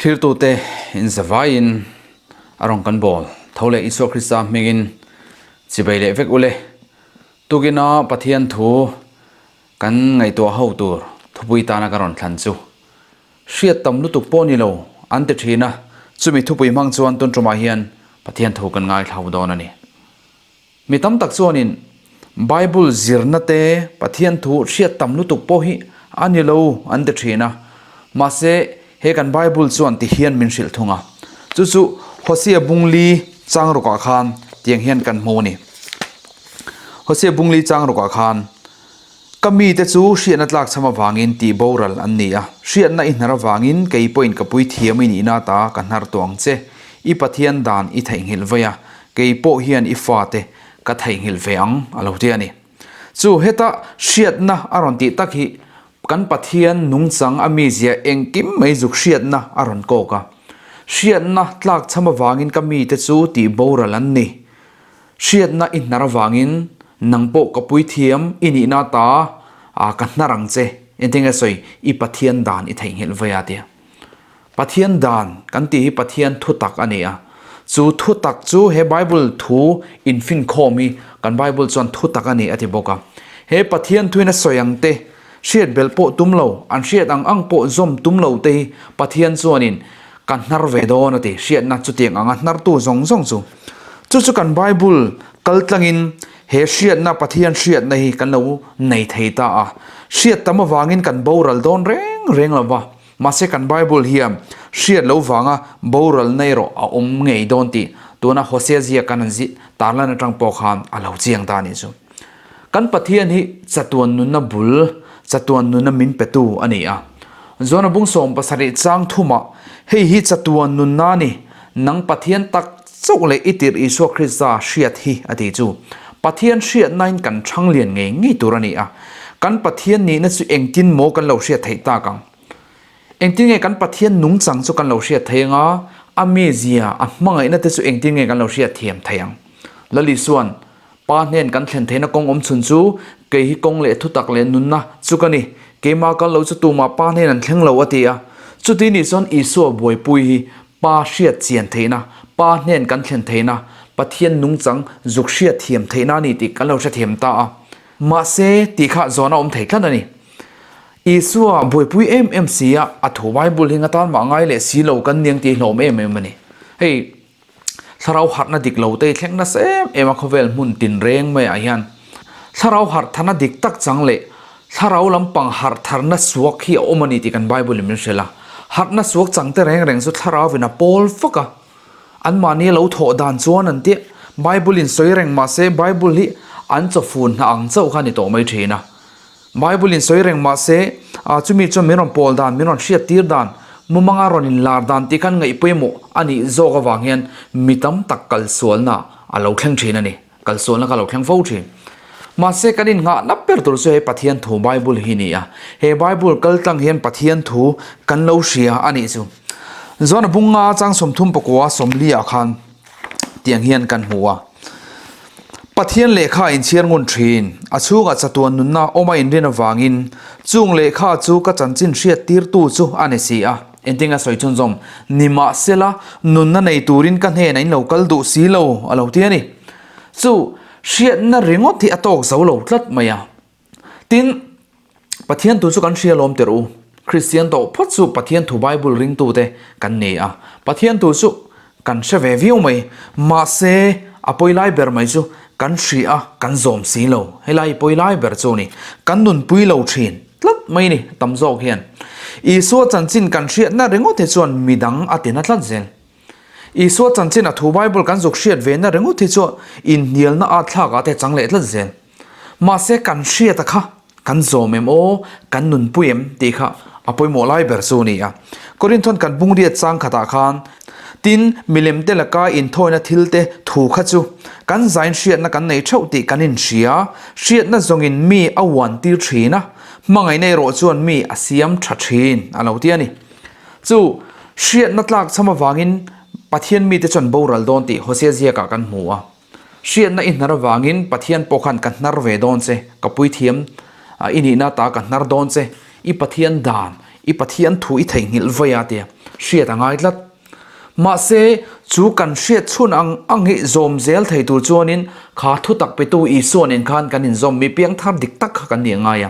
Thlirtute in zavaiin a rawn kan bawl tho leh Isua Krista hmingin chibai leh vek ule. Tukina Pathian thu kan ngaihtuah ho tur thupui tana ka rawn thlan chu hriat tam lutuk pawh ni lo an ti thin a, chumi thupui hmang chuan tun tumah hian Pathian thu kan ngaithla dawn a ni. Mi tam tak chuanin Bible zirna te, Pathian thu hriat tam lutuk pawh hi a ni lo an ti thin a. Mahse, he kan Bible chuan ti hian min hrilh thung a. Chu chu Hosea bungli chang rukah khan tiang hian kan hmu a ni. Hosea bungli chang rukah khan, Ka mite chu hriatna tlak chham avangin tih boral an ni a, hriatna i hnar avangin kei pawhin ka puithiam i nihna ta ka hnar tawh ang che, i Pathian dan i theihnghilh vei a, kei pawh hian i fate ka theihnghilh ve ang, a lo ti a ni. Chu heta hriatna a rawn tih tak hi kan Pathian nungchang a mizia engkim mai zuk hriatna a rawn kawk a. Hriatna tlak chham avangin ka mite chu tih boral an ni. Hriatna i hnar avangin nang pawh ka puithiam i nihna ta a ka hnar ang che. Engtin nge sawi? I Pathian dan i theihnghilh vei a tia. Pathian dan kan tih hi Pathian thutak a ni a. Chu thutak chu he Bible thu infinkhawm hi kan Bible chuan thutak a ni a ti bawk a. He Pathian thuin a sawi ang te, hriat belh pawh tum lo, an hriat ang ang pawh zawm tum lo te hi Pathian chuanin ka hnar ve dawn a ti. Hriatna chutiang anga hnartu zawng zawng chu. Chu chu kan Bible kal tlangin he hriatna, Pathian hriatna hi kan lo nei thei ta a. Hriat tam avangin kan boral dawn reng reng lo va, mahse kan Bible hian hriat lo vanga boralna erawh a awm ngei dawn tih tuna Hosea ziak kan han tarlan atang pawh khan a lo chiang ta a nih chu. Kan Pathian hi chatuan nunna bul, chatuan nunna min petu a ni a. Jona bung 70 chang thumah, Hei hi chatuan nunna a ni, nang Pathian tak chauh leh i tirh Isua Krista hriat hi a ti chu. Pathian hriatnain kan chhang lian ngei ngei tur a ni a. Kan Pathian nihna chu engtin maw kan lo hriat theih tak ang? Engtin nge kan Pathian nungchang chu kan lo hriat thei ang a, a mizia, a hmangaihna te chu engtin nge kan lo hriat thiam thei ang? Lal Isua'n Pa hnen kan thlen theihna kawng awm chhun chu kei hi kawng leh thutak leh nunna chu ka ni. Keimah kal lo chu tumah Pa hnen an thleng lo a ti a. Chuti nih chuan Isua buaipui hi Pa hriat chian theihna, Pa hnen kan thlen theihna, Pathian nungchang zuk hriat thiam theihna a ni tih kan lo hrethiam ta a. Mahse, tih kha zawn a awm thei tlat a ni. Isua buaipui em em si a, a thu Bible hi ngatan mah ngai leh si lo kan niang tih hlawm em em a ni. Hei. Thlarau harhna dik lo te thleng nasa em em a khawvel hmun tin reng maiah hian thlarau harh tharna dik tak chang leh thlarau lampang harh tharna suak hi a awm a ni tih kan Bible in min hrilh a. Harhna suak chang te reng reng chu thlarau in a pawl fak a, anmahni a lo thawh dan chuan an tia Bible in sawi reng mahse Bible hi an chawfun hna ang chauh kha a ni tawh mai thin a. Bible in sawi reng mah se, chumi chuan min rawn pawl dan, min rawn hriat tir dan, mumanga rawn inlar dan tih khan ngaih pawimawh a nih zawk avang hian mi tam tak kalsualna a lo thleng thin a ni. Kalsualna kha a lo thleng fo thin. Mahse kan innghahna ber tur chu he Pathian thu Bible hi ni a. He Bible kal tlang hian Pathian thu kan lo hria a nih chu. John-a bunga chang 34 sawmliah khan tiang hian kan hmu a. Pathian lehkha inchhiar ngun thin, a chhungah chatuan nunna awm a inrin avangin chung lehkha chu ka chanchin hriat tirtu chu a ni si a. Engtin a sawi chhunzawm? Nimahsela, nunna nei turin ka hnenah in lo kal duh si lo, a lo ti a ni. Chu hriatna ringawt hi a tawk zo lo tlat mai a. Tin, Pathian thu chu kan hria lawm tirh u. Kristian tawh phawt chu Pathian thu Bible ringtute kan ni a. Pathian thu chu kan hre ve viau mai. Mahse, a pawi lai ber mai chu kan hria a, kan zawm si lo. Helai pawi lai ber chu a ni. Kan nunpui lo thin tlat mai ni tam zawk hian. Isua chanchin kan hriatna ringawt hi chuan midang a tina tlat zel. Isua chanchin a thu Bible kan zuk hriat vena ringawt hi chu inhnialna at thlakah te chang leh tlat zel. Mahse kan hriata kha kan zawm em aw, kan nunpui em tih kha a pawimawh lai ber chu a ni a. Korinthon kan bungriat chang khatah khan tin milem te laka inthawina thil te thu kha chu kan zain hriatna kan nei theuh tih kan inhria, hriatna zawngin mi a uan tir thin a, hmangaihna erawh chuan mi a siam tha thin a lo ti a ni. Chu hriatna tlak chham avangin Pathian mite chuan boral dawn tih Hosea ziakah kan hmu a. Hriatna i hnar avangin Pathian pawh khan ka hnar ve dawn che, ka puithiam i nihna ta ka hnar dawn che, i Pathian dan, i Pathian thu i theihnghilh vawi a tia. hriat a ngai tlat. Mahse, chu kan hriat chhun ang ang hi zawm zel thei tur chuanin kha thutak petu Isua nen khan kan inzawm mi piangthar dik tak kha kan nih a ngai a.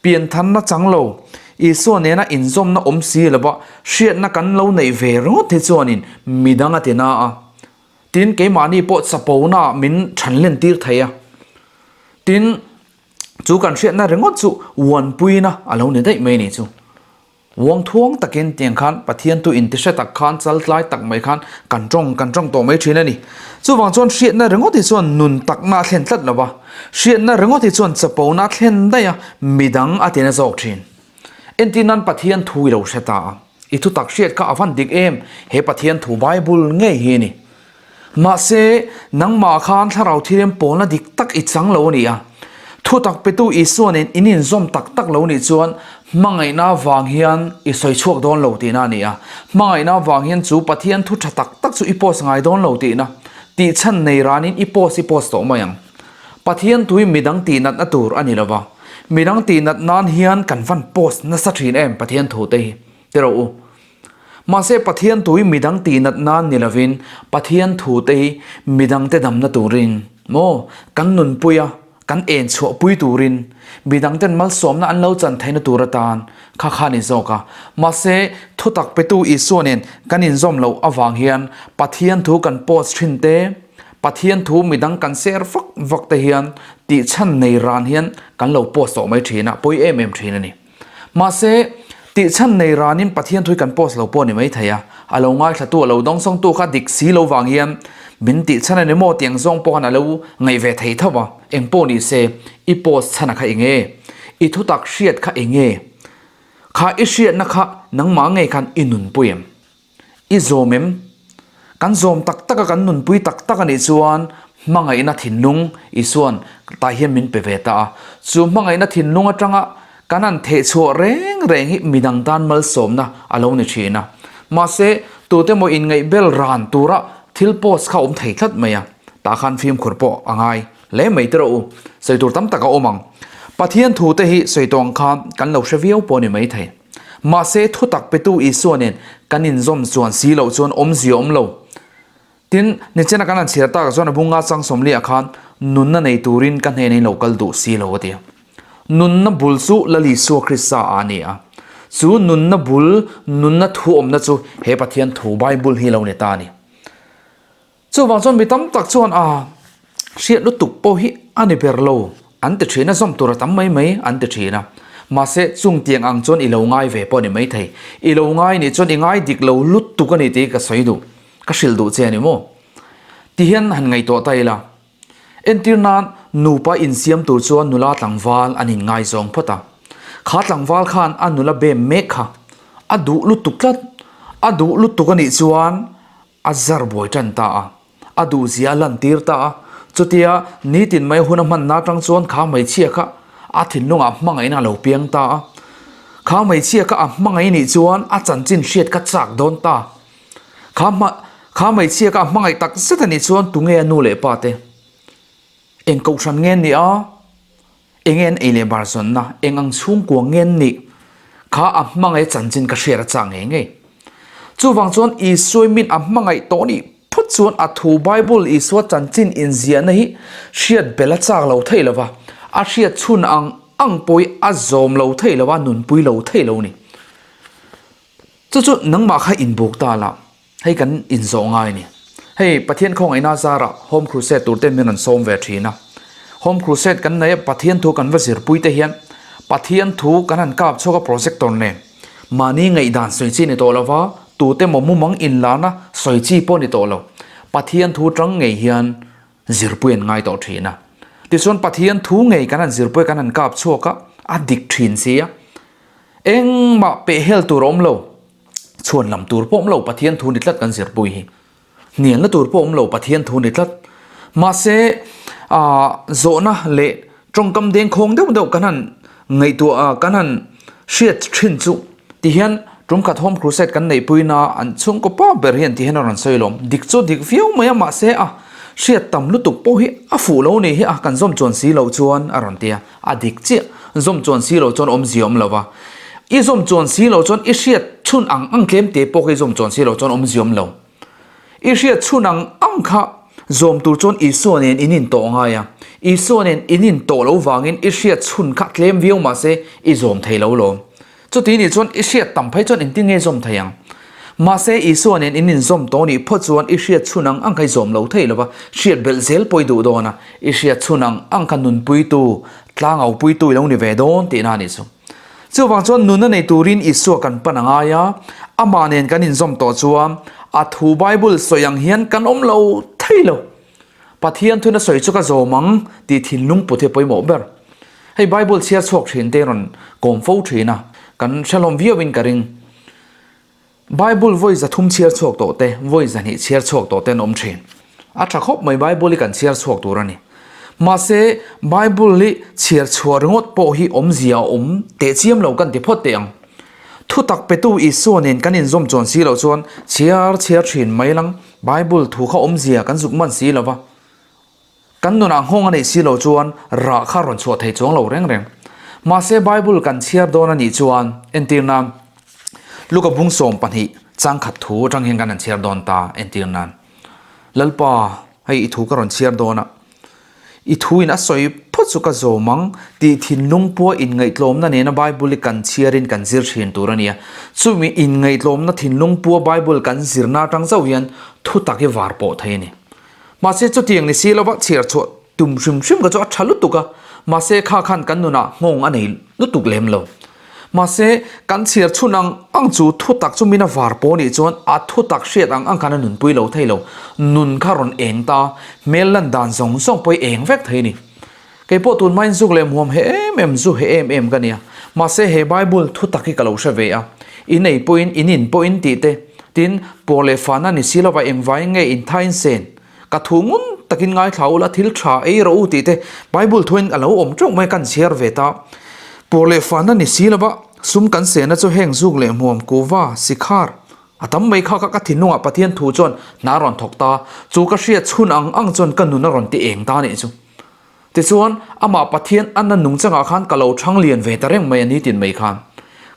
Piantharna chang lo, Isua nena inzawmna awm si lova hriatna kan lo neih ve ringawt hi chuanin midang a ti na a. Tin, keimahni pawh chapona min thanlen tir thei a. Tin, chu kan hriatna ringawt chu uanpuina a lo ni daih mai ni chu. Uang thuang takin tiang khan Pathian tu inti hre tak khan chal tlai tak mai khan kan tawng kan tawng tawh mai thin a ni. Chuvang chuan hriatna ringawt hi chuan nun takna a thlen tlat lo va, hriatna ringawt hi chuan chapona a thlen daih a, midang a tina zawk thin. Entir nan Pathian thu i lo hre ta a, i thutak hriat kha a van dik em, he Pathian thu Bible ngei hi a ni. Mahse, nangmah khan thlarau thilem pawlna dik tak i chang lo a ni a. Thutak petu Isua nen in inzawm tak tak lo nih chuan hmangaihna vang hian i sawi chhuak dawn lo tihna a ni a. Hmangaihna vang hian chu Pathian thu tha tak tak chu i post ngai dawn lo tihna tih chhan nei ranin i post i post tawh mai ang. Pathian tui midang tihnatna tur a ni lo va, midang tihnat nan hian kan van post nasa thin em Pathian thu te hi tiraw u. Mahse Pathian thu hi midang tihnat nan ni lovin Pathian thu te hi midangte damna turin maw kan nunpui a, kan en chhuahpui turin midangten malsawmna an lo chan theihna tur atan kha kha a ni zawk a. Mahse thutak petu Isua nen kan inzawm loh avang hian Pathian thu kan post thin te, Pathian thu midang kan share vak vak te hian tihchhan nei ran hian kan lo post tawh mai thin a, pawi em em thin a ni. Mahse, tihchhan nei ranin Pathian thui kan post lo pawh a ni maithei a, a lo ngaithlatu, a lo dawngsawngtu kha dik si lo vang hian min tihchhan a ni maw tih ang zawng pawh khan a lo ngaih ve thei tho va, eng pawh ni se, i post chhan a kha eng nge? I thutak hriat kha eng nge? Kha i hriatna kha nangmah ngei khan i nunpui em? I zawm em? Kan zawm tak tak a, kan nunpui tak tak a nih chuan hmangaihna thinlung Isua'n tah hian min pe ve ta a. Chu hmangaihna thinlung atanga kan han thehchhuah reng reng hi midang tan malsawmna a lo ni thin a. Mahse, tute maw inngaih bel ran tura thil post kha a awm thei tlat mai a, tah khan fimkhur pawh a ngai hle mai tiraw u. Sawi tur tam tak a awm ang. Pathian thu te hi sawi tawh ang khan kan lo hre viau pawh a ni maithei. Mahse, thutak petu Isua nen kan inzawm chuan si loh chuan awmzia awm lo. Tin, nichena kan han chhiar takah chuan a bunga chang sawmliah khan nunna nei turin ka hnena in lo kal duh si lo a ti a. Nunna bul chu Lal Isua Krista ah a ni a. Chu nunna bul, nunna thu awmna chu he Pathian thu Bible hi lo ni ta a ni. Chuvang chuan mi tam tak chuan a hriat lutuk pawh hi a ni ber lo an ti thin a, zawm tur a tam mai mai an ti thin a. Mahse chung tiang ang chuan i lo ngai ve pawh a ni maithei. I lo ngai nih chuan i ngai dik lo lutuk a ni tih ka sawi duh, ka hrilh duh che a ni maw? Ti hian han ngaihtuah ta ila. Entir nan nupa insiam tur chuan nula tlangval an inngaizawng phawt a. Kha tlangval khan a nula bem mek kha a duh lutuk tlat, a duh lutuk a nih chuan A zar buai tan ta a, a duhzia a lantir ta a, chutia nitin mai hun a hmanna atang chuan kha hmeichhia kha a thinlungah hmangaihna a lo piang ta a. Kha hmeichhia kha a hmangaih nih chuan a chanchin hriat kha chak dawn ta. Kha hma kha hmeichhia kha a hmangaih tak zet a nih chuan tunge a nu leh pa te? Eng kohhran nge an nih a? Enge an ei leh bar zawnna, eng ang chhungkua nge an nih kha a hmangaih chanchin ka hriat a chak ngei ngei. Chuvang chuan Isua min a hmangaih tawh nih phawt chuan a thu Bible Isua chanchin inziahna hi hriat bel a chak lo thei lo va, a hriat chhun ang ang pawh hi a zawm lo thei lo va, a nunpui lo thei lo a ni. Chu chu nangmah kha inbuk ta la. Hei kan inzawh ngai a ni. Hei Pathian khawngaihna zarah Home Crusade tur ten min rawn sawm ve thin a. Home Crusade kan nei a, Pathian thu kan va zirpui te hian Pathian thu kan han kap chhuak a projector nen. Mahni ngaihdan sawi chi ni tawh lo va, tute maw mumang inlarna sawi chi pawh ni tawh lo. Pathian thu tang ngei hian zirpui an ngai tawh thin a. Tichuan Pathian thu ngei kan han zirpui a, kan han kap chhuak a, a dik thin si a. Engmah pehhel tur a awm lo. Chhuan lam tur pawh awm lo Pathian thu ni tlat kan zirpui hi. Hnialna tur pawh awm lo Pathian thu ni tlat. Mahse aah zawhna leh tawngkam dengkhawng deuh deuh kan han ngaihtuah a kan han hriat thin chu tihian tumkhat home crusade kan neihpuina an chhungkaw pa ber hian tihian a rawn sawi lawm. Dik chu dik viau mai a mahse a hriat tam lutuk pawh hi a fuh lo ni hi a kan zawm chuan si loh chuan a rawn ti a. A dik chiah, zawm chuan si lo chuan awmzia awm lo va. I zawm chuan si lo chuan i hriat. chhun ang ang tlem te pawh khi zawm chuan si lo chuan awmzia awm lo. I hriat chhun ang ang kha zawm tur chuan Isua nen in intawh ngai a, Isua nen in intawh lo vangin i hriat chhun kha tlem viau mahse i zawm thei lo lawm. Chuti nih chuan i hriat tam phei chuan engtin nge zawm thei ang? Mahse Isua nen in inzawm tawh nih phawt chuan i hriat chhun ang ang kha i zawm lo thei lo va, hriat belh zel pawh i duh dawn a, i hriat chhun ang ang kha nunpuitu, tlangaupuitu i lo ni ve dawn tihna a nih chu. Chuvang chuan nunna nei turin Isua kan pan a ngai a, amah nen kan inzawm tawh chuan a thu Bible sawi ang hian kan awm lo thei lo. Pathian thuna sawi chu ka zawm ang tih thinlung put hi a pawimawh ber. Hei Bible chhiar chhuak thin te rawn kawm fo thin a, kan hrehlawm viauin ka ring. Bible vawi 300 chhiar chhuak tawh te, vawi 200 chhiar chhuak tawh te an awm thin. A tha khawp mai Bible hi kan chhiar chhuak tur a ni. Mahse, Bible hi chhiar chhuah ringawt pawh hi awmzia a awm teh chiam lo kan ti phawt teh ang. Thutak petu Isua nen kan inzawm chuan si loh chuan chhiar chhiar thin mai lang Bible thu kha awmzia kan zuk man si lo va. Kan nunah nghawng a neih si loh chuan rah kha rawn chhuah thei chuang lo reng reng. Mahse Bible kan chhiar dawn a nih chuan entir nan Luka bung 12 chang khat thu atang hian kan han chhiar dawn ta entir nan Lalpa hei i thu ka rawn chhiar dawn a i thu in a sawi phawt chu ka zawm ang tih thinlung pawh inngaihtlawmna nena Bible hi kan chhiarin kan zir thin tur a nia. Chumi inngaihtlawmna thinlung pawh Bible kan zirna atang chauh hian thu tak hi var pawh thei a ni. Mahse chutiang ni si lova chhiar chhuah tum hrim hrim kha chu a tha lutuk a, mahse kha khan kan nunah nghawng a nei lutuk lem lo. Mahse kan chhiar chhun ang ang chu thu tak chu mina var pawh nih chuan a thu tak hriat ang ang khan a nunpui lo thei lo. Nun kha rawn eng ta, hmel lan dan zawng zawng pawh i eng vek thei a ni. Kei pawh tun hmain zuk leh muam he em em, zu he em em ka nia. Mahse he Bible thu tak hi ka lo hre ve a. In ei pawhin, in in pawhin tih te, tin, pawh leh fahna ni si lova engvaiin nge in thain sen? Ka thu ngun takin ngaithla ula thil tha ei rawh u tih te Bible thuin a lo awm teuh mai kan chhiar ve ta. Pawh leh fahna ni si lova sum kan sehna chu heng zuk leh hmuam, kuva, sikhar, A tam mai kha kha ka thinlungah Pathian thu chuan hna rawn thawk ta, chu ka hriat chhun ang ang chuan ka nun a rawn ti eng ta nih chu. Tichuan, amah Pathian a na nung changah khan ka lo thang lian ve ta reng mai a ni tin mai khan.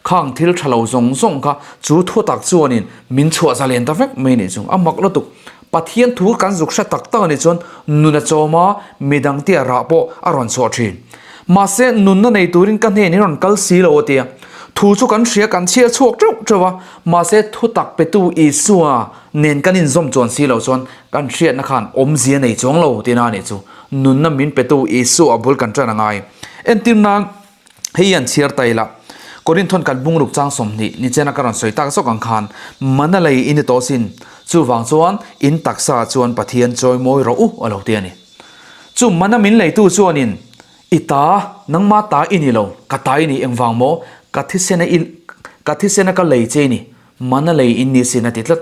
Khang thil tha lo zawng zawng kha chu thutak chuanin min chhuah zalen ta vek mai nih chu. A mak lutuk. Pathian thu kan zuk hre tak tak a nih chuan nun a chawm a, midang tia rah pawh a rawn chhuah thin. Mahse, nunna nei turin ka hnen in rawn kal si lo a tia. Thu chu kan hria kan chhiar chhuak teuh teuh a, mahse thutak petu Isua nen kan inzawm chuan si lo chuan kan hriatna khan awmzia nei chuang lo tihna a nih chu. Nunna min petu Isua bul kan tan a ngai. Entir nan hei hian chhiar ta ila, Korinthon kan bungruk chang 20 ni chena ka rawn sawi tak zawk ang khan mana lei i ni tawh sin, chuvang chuan in taksa chuan Pathian chawi mawi rawh u a lo ti a ni. Chu mana min leitu chuanin I ta, nangma ta i ni lo, ka ta i ni engvang maw? Ka thisena i, ka thisena ka lei che i ni, mana lei in ni sin a ti tlat.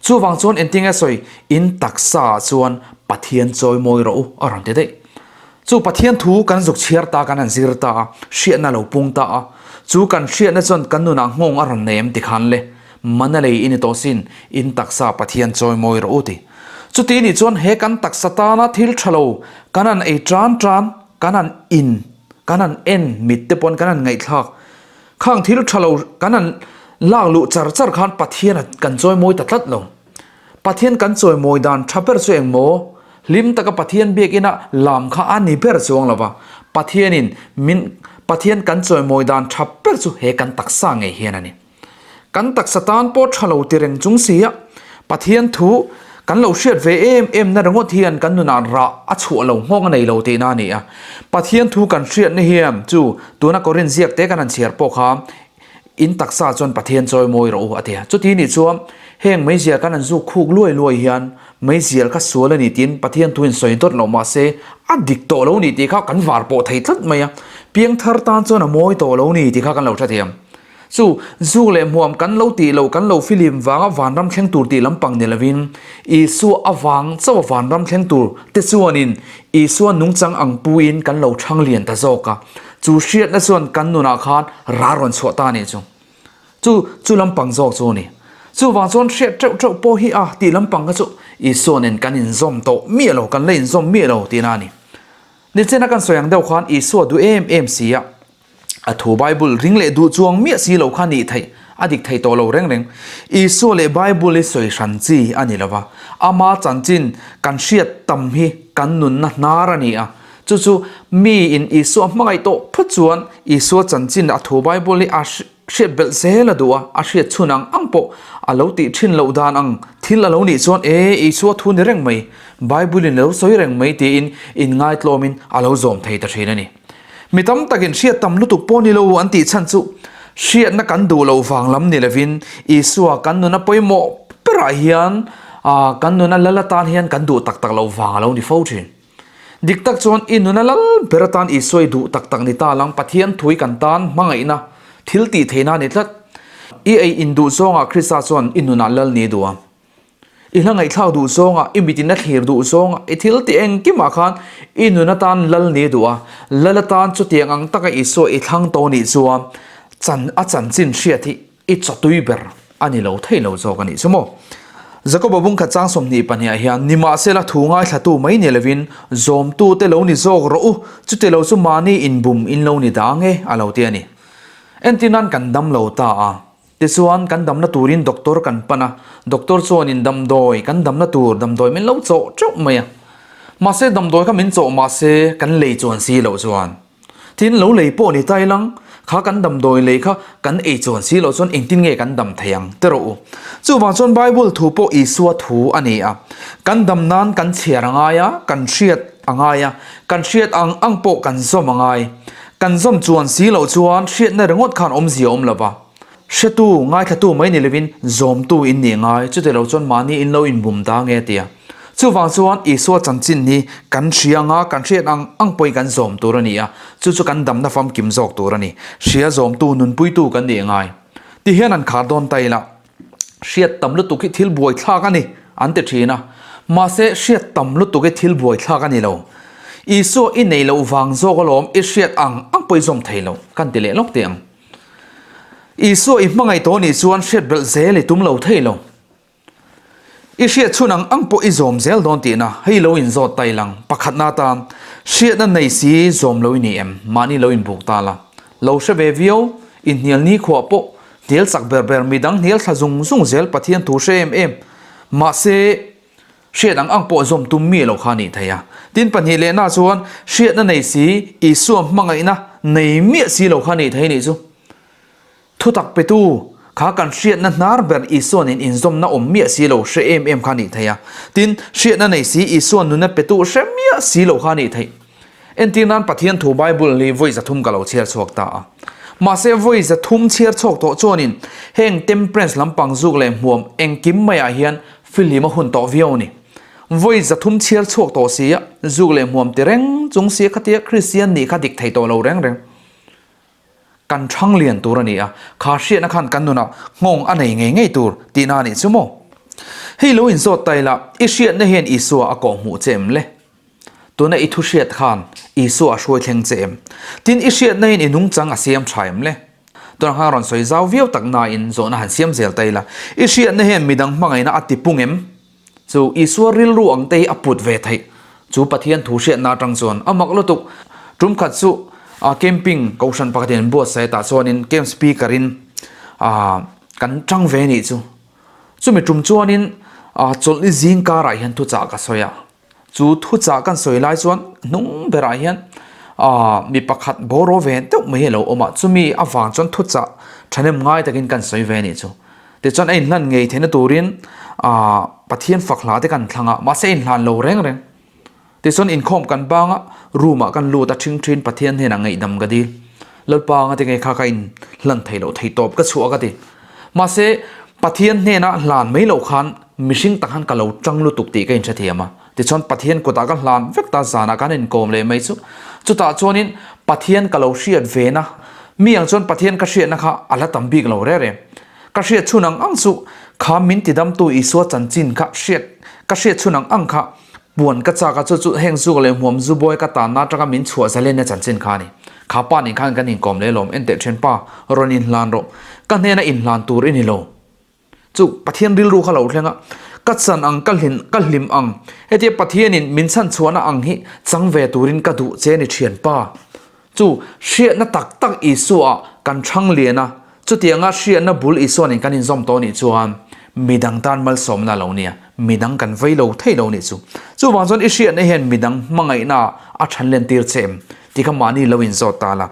Chuvang chuan engtinge sawi, in taksa ah chuan Pathian chawi mawi rawh u a rawn ti daih. Chu Pathian thu kan zuk chhiar ta, kan han zir ta a, hriatna a lo pung ta a. Chu kan hriatna chuan kan nunah nghawng a rawn nei em ti khan le, mana lei i ni tawh sin, in taksa Pathian chawi mawi rawh u ti. Chuti nih chuan he kan taksa tana thil tha lo kan han ei tan tan, kan han in, kan han en mit te pawn kan han ngaihthlak. Khang thil tha lo kan han lak luh char char khan Pathian a kan chawimawi ta tlat lo. Pathian kan chawimawi dan tha ber chu eng maw? Hlim taka Pathian biakina lam kha a ni ber chuang lo va. Pathianin min Pathian kan chawimawi dan tha ber chu he kan taksa ngei hian a ni. Kan taksa tan pawh tha lo ti reng chung si a, Pathian thu kan lo hriat ve em em na ringawt hian kan nunah rah a chhuah lo nghawng a nei lo tihna a ni a. Pathian thu kan hriatna hian chu tuna Korin ziak te kan han chhiar pawh kha in taksa chuan Pathian chawi mawi rawh u a ti a. Chuti nih chuan heng meizial kan han zuk khuk luai luai hian meizial kha sual a ni tiin Pathian thu in sawi dawt loh mahse a dik tawh lo ni tih kha kan var pawh thei tlat mai a. Piangthar tan chuan a mawi tawh lo ni tih kha kan lo hrethiam. Chu, zu leh hmuam kan lo tih loh kan lo filim vanga vanram thleng tur tih lampang ni lovin, Isua avang chauha vanram thleng tur te chuanin Isua nungchang ang puiin kan lo thang lian ta zawk a. Chu hriatna chuan kan nunah khan ral rawn chhuah ta a nih chu. Chu, chu lampang zawk chu a ni. Chuvang chuan hriat teuh teuh pawh hi a tih lampang kha chu Isua nen kan inzawm tawh miah lo, kan la inzawm miah lo tihna a ni. Nichina kan sawi ang deuh khan Isua duh em em si a. A thu Bible ring leh duh chuang miah si lo kha nih theih. A dik thei tawh lo reng reng. Isua leh Bible hi sawi hran chi a ni lo va, ama chanchin kan hriat tam hi kan nunna hnar a ni a. Chu chu miin Isua hmangaih tawh phawt chuan Isua chanchin a thu Bible hi a hriat belh zel a duh a, a hriat chhun ang ang pawh a lo tih thin loh dan ang thil a lo nih chuan e Isua thu ni reng mai, Bible in a lo sawi reng mai tiin inngaitlawmin a lo zawm thei ta thin a ni. Mi tam takin hriat tam lutuk pawh ni lo an tih chhan chu hriatna kan duh loh vang lam ni lovin Isua kan nuna pawimawh berah hian kan nuna lal atan hian kan duh tak tak loh vang a lo ni fo thin. Dik tak chuan i nuna lal ber atan Isua i duh tak tak ni ta lang Pathian thui kan tan hmangaihna thil tih theihna a ni tlat. I ei induh zawngah Krista chuan i nunah lal ni duh a. I hla ngaihthlak duh zawngah, i mitin a thlir duh zawngah, i thil tih engkimah khan i nun atan lal ni duh a, lal atan chutiang ang taka Isua i thlang tawh nih chuan chan a chanchin hriat hi i chawtui ber a ni lo thei lo zawk a nih chu maw. Jakoba bungkhat chang 22 ah hian, Nimahsela thu ngaithlatu mai ni lovin zawmtute lo ni zawk rawh u, chuti lo chu mahni inbum in lo ni dang e a lo ti a ni. Entirnan kan dam lo ta a. Tichuan, kan damna turin doctor kan pan a, doctor chuanin damdawi, kan damna tur damdawi min lo chawh teuh mai a. Mahse, damdawi kha min chawh mahse kan lei chuan si loh chuan. Tin, lo lei pawh ni ta ilang, kha kan damdawi lei kha kan ei chuan si loh chuan engtin nge kan dam thei ang ti rawh u. Chuvang chuan Bible thu pawh Isua thu a ni a, kan dam nan kan chhiar a ngai a, kan hriat a ngai a, kan hriat ang ang pawh kan zawm a ngai. Kan zawm chuan si loh chuan hriatna ringawt khan awmzia awm lo va. Hretu, ngaithlatu mai ni lovin zawmtu in nih ngai, chuti lo chuan mahni in lo inbum ta nge tia. Chuvang chuan Isua chanchin hi kan hria anga kan hriat ang ang pawhin kan zawm tur a ni a, chu chu kan damna famkim zawk tur a ni. Hria zawmtu, nunpuitu kan nih ngai. Ti hian an khar dawn ta ila, hriat tam lutuk hi thil buaithlak a ni an ti thin a, mahse hriat tam lutuk hi thil buaithlak a ni lo. Isua i nei loh vang zawk alawm i hriat ang ang pawh i zawm thei lo kan ti leh lawk teh ang. Isua i hmangaih tawh nih chuan hriat belh zel i tum lo thei lo. I hriat chhun ang ang pawh i zawm zel dawn tihna hei lo inzawt ta ilang. Pakhatna atan hriatna nei si zawm lo i ni em? Mahni lo inbuk ta la. Lo hre ve viau, inhnial nikhua pawh hnial chak ber ber midang hnial thla zung zung zel Pathian thu hre em em. Mahse, hriat ang ang pawh zawm tum mi lo kha a nih thei a. Tin pahnih lehna chuan hriatna nei si Isua hmangaihna nei miah si lo kha a nih thei nih chu. Thutak petu kha kan hriatna hnar ber Isuan in inzawmna awm miah si lo hre em em kha a nih thei a. Tin, hriatna nei si Isuan nuna petu hre miah si lo kha a nih theih. Entir nan Pathian thu Bible hi vawi 300 ka lo chhiar chhuak ta a. Mahse vawi 300 chhiar chhuak tawh chuanin heng temperance lampang zuk leh hmuam engkim maiah hian fihlim a hun tawh viau a ni. Vawi 300 chhiar chhuak tawh si a, zuk leh hmuam ti reng chung sia khatia Kristian nih kha dik thei tawh lo reng reng. Kan thang lian tur a ni a, kha hriatna khan kan nunah nghawng a nei ngei ngei tur tihna a nih chu maw? Hei lo inzawt ta ila, i hriatna hian Isua a kawhhmuh che em le? Tuna i thu hriat khan Isua a hruai thleng che em? Tin, i hriatna hian i nungchang a siam tha em le? Tunah khan rawn sawi zau viau tak nain zawhna han siam zel ta ila, i hriatna hian midang hmangaihna a tipung em? Chu Isua rilru ang te hi a put ve theih. Chu Pathian thu hriatna atang chuan a mak lutuk. Tum khat chu camping kohhran pakhatin an buatsaih tah chuanin camp speaker in kan tang ve nih chu. Chumi tum chuanin chawlhni zing karah hian thuchah ka sawi a. Chu thuchah kan sawi lai chuan hnung berah hian mi pakhat bawraw ve deuh mai hi a lo awm a. Chumi avang chuan thuchah thahnem ngai takin kan sawi ve nih chu. Tichuan a inhlan ngei theihna turin aah Pathian fak hla te kan thlang a, mahse a inhlan lo reng reng. Tichuan inkhawm kan bang a, room ah kan lut a, ṭhing ṭhin Pathian hnenah ngaihdam ka dil. Lalpa anga ti nge kha ka inhlan thei loh thei tawp ka chhuah ka ti. Mahse Pathian hnenah hlan mai loh khan mihring tak khan ka lo ṭang lutuk tih ka inhrethiam a. Tichuan Pathian kutah ka hlan vek ta zanah kan inkawm leh mai chu. Chutah chuanin Pathian ka lo hriat ve na, mi ang chuan Pathian ka hriatna kha a la tam bik lo reng reng. Ka hriat chhun ang ang chu kha min tidamtu Isua chanchin kha hriat ka hriat chhun ang ang kha puan ka chak a chu chu heng zuk leh hmuam zu bawi ka tanna atanga min chhuah zalenna chanchin kha a ni. Kha pa nen khan kan inkawm leh alawm enteh thianpa rawn inhlan rawh. Ka hnena inhlan tur i ni lo. Chu Pathian rilru kha lo thleng a, ka chan ang ka hlin ka hlim ang hetia Pathianin min chhan chhuahna ang hi chang ve turin ka duh che ni thianpa. Chu hriatna tak tak Isua kan thang lian a. Chutianga hriatna bul Isuanin kan inzawm tawh nih chuan midang tan malsawmna a lo nia, midang kan vei lo thei lo nih chu. Chuvang chuan i hriatna hian midang hmangaihna a than len tir che em tih kha mahni lo inzawt ta la.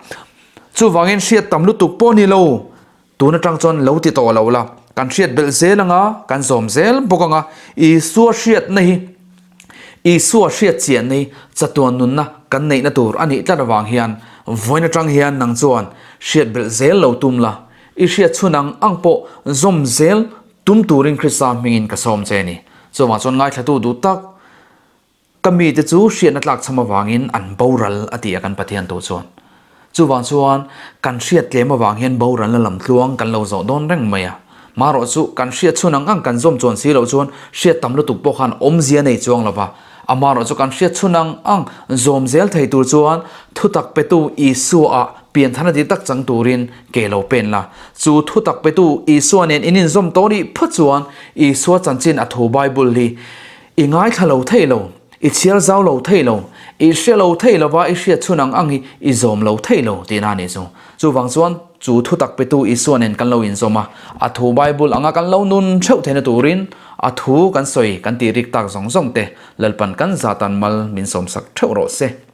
Chuvangin hriat tam lutuk pawh ni lo, tun atang chuan lo ti tawh lo la, kan hriat belh zel anga, kan zawm zel bawk anga, Isua hriatna hi, Isua hriat chianna hi chatuan nunna kan neihna tur a nih tlat avang hian vawiin atang hian nang chuan hriat belh zel lo tum la, i hriat chhun ang ang pawh zawm zel tum turin Krista hmingin ka sawm che a ni. Chuvang chuan ngaithlatu duh tak ka mite chu hriatna tlakchham avangin an boral a ti a kan Pathian tu chuan. Chuvang chuan kan hriat tlem avang hian boralna lam tluang kan lo zawh dawn reng mai a. Marawh chu kan hriat chhun ang ang kan zawm chuan si loh chuan hriat tam lutuk pawh khan awmzia nei chuang lo va. Amarawh chu kan hriat chhun ang ang zawm zel thei tur chuan thutak petu Isua-ah pianthana dik tak chang turin ke lo pen la. Chu thutak petu Isua nen in inzawm tawh nih phawt chuan Isua chanchin a thu Bible hi I ngaithla lo thei lo, i chhiar zau lo thei lo, i hre lo thei lova i hriat chhun ang ang hi i zawm lo thei lo tihna a nih chu. Chuvang chuan chu thutak petu Isua nen kan lo inzawm a, a thu Bible anga kan lo nun theuh theihna turin a thu kan sawi kan tih rik tak zawng zawng te Lalpan kan zatan mal min sawmsak theuh rawh se.